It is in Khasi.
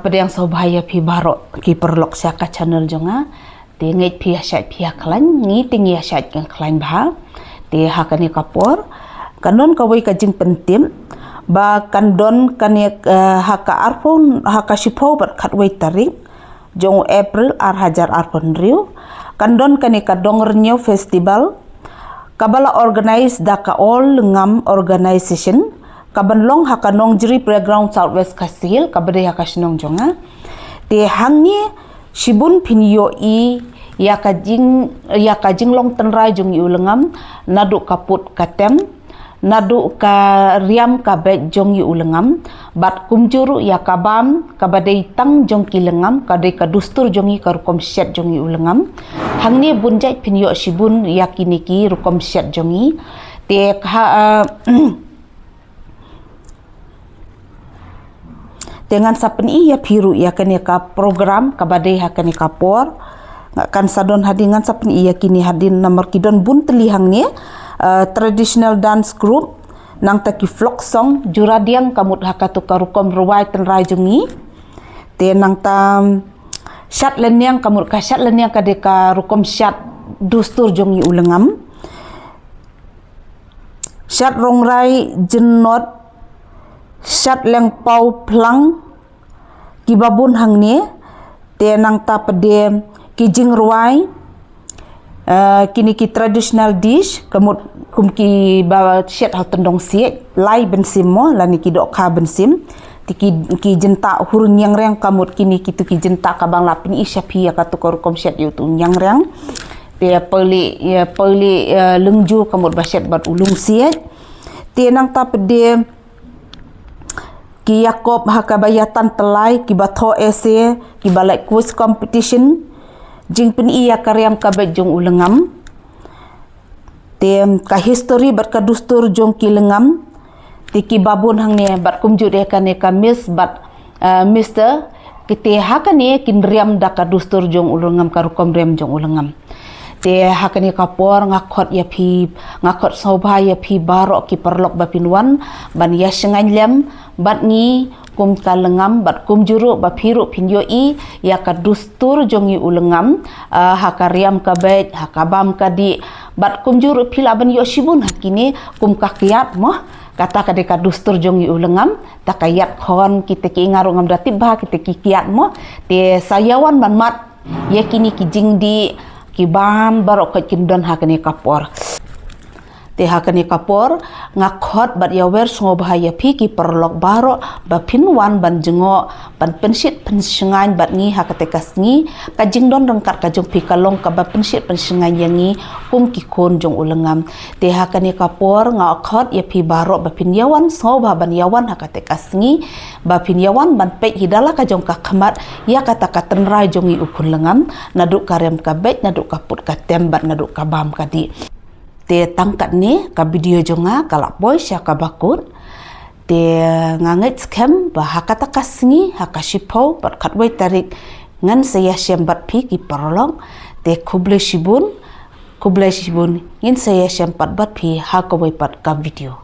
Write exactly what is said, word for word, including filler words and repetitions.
Pdiang sngewbha ïa phi baroh ki paralok sha ka channel jong nga. Te ngeit phi ïa shait phi ïa khlaiñ, ngi te ngi ïa shait ngi khlaiñ bha. Te ha kane ka por kan don kawei ka jingpyntip ba kan don kane, eh, ha ka arphew, ha ka shiphew bad khatwei tarik jong u April ar hajar arphew hynriew, kan don kane ka Dong Rynñiew Festival kaba la organize da ka All Lyngngam Organization, kaban long ha ka Nongjri Playground, South West Khasi Hills, kaba dei ha ka shnong jong nga. Te hangne shibun phin ïohi ïa ka jing, ïa ka jinglong tynrai jong ngi u lyngngam, naduh ka put ka tem, naduh ka riam ka beit jong ngi u lyngngam, bad kumjuh ruh ïa ka bam kaba dei tang jong ki lyngngam, ka dei ka dustur jong ngi, ka rukom shet jong ngi u lyngngam. Hangne bun jait phin ïoh shibun ïa kine ki rukom shet jong ngi. Te ka, eh, te ngan sa pyni ïa phi ruh ïa kane ka program kaba dei ha kane ka por. Nga kan sa don hadien, ngan sa pyni ïa kine hadien namar ki don bun tylli hangne, eh, traditional dance group, nangta ki folk song, juradiang ka mut ha kato ka rukom rwai tynrai jong ngi. Te nangta shad lyniang ka mut, ka shad lyniang ka dei ka rukom shad dustur jong ngi u lyngngam. Shad rongrai jynnot, shad leng paw phlang, kiba bun hangne. Te nangta pat de ki jingrwai, eh, kine ki traditional dish, ka mut kum kiba shet ha u tyndong siej, lai bynsim mo, lane ki dohkha bynsim. Te ki, ki jyntah hur ñiangreng, ka mut kine kito ki jyntah kaba nga la pyni sha phi ïa kato ka rukom shet ïa uto u ñiangreng. Te peli, ïa peli, eh, lyngjur ka mut ba shet bad u lungsiej. Te nangta pat de ki ïakop ha kaba ïa tan tylli, kiba thoh essay, kiba lait quiz competition, jingpyni ïa ka riam ka beit jong u lyngngam. Te ka history bad ka dustur jong ki lyngngam, te kiba bun hangne, bad kumjuh de kane ka Miss bad, eh, Mister, kite ha kane kin riam da ka dustur jong u lyngngam, ka rukom riam jong u lyngngam. Te ha kane ka por nga khot ïa phi, nga khot sngewbha ïa phi baroh ki paralok ba phin wan ban ïa shngaiñ lem bad ngi kum ka lyngngam, bad kumjuh ruh ba phi ruh phin ïohi ïa ka dustur jong ngi u lyngngam, ah, ha ka riam ka beit, ha ka bam ka dih, bad kumjuh ruh phi lah ban ïoh shibun ha kine kum ka kiad mo. Kata ka dei ka dustur jong ngi u lyngngam, ta ka ïaid khon, kite ki nga ruh ngam da tip bha, kite ki kiad mo. Te sa ïa wan ban mad ïa kine ki jingdih ki bam baroh khoit kin don ha kane ka por. Te ha kane ka por nga khot bad ïa wer sngewbha ïa phi ki paralok baroh ba phin wan ban jngoh, ban pynshit pynshngaiñ bad ngi ha kata ka sngi. Ka jingdon ryngkat ka jong phi ka long kaba pynshit pynshngaiñ ïa ngi kum ki khun jong u lyngngam. Te ha kane ka por nga khot ïa phi baroh ba phin ïa wan sngewbha ban ïa wan ha kata ka sngi, ba phin ïa wan ban peit hi da la ka jong ka khmat ïa kata ka tynrai jong ngi u khun lyngngam, naduh ka riam ka beit, naduh ka put ka tem bad naduh ka bam ka dih. Te tang katne ka video jong nga ka la poi sha kaba kut. Te nga ngeit skhem ba ha kata ka sngi, ha ka shiphew bad khatwei tarik ngan sa ïashem bad phi ki paralok. Te khublei shibun, khublei shibun, ngin sa ïashem pat bad phi ha kawei pat ka video.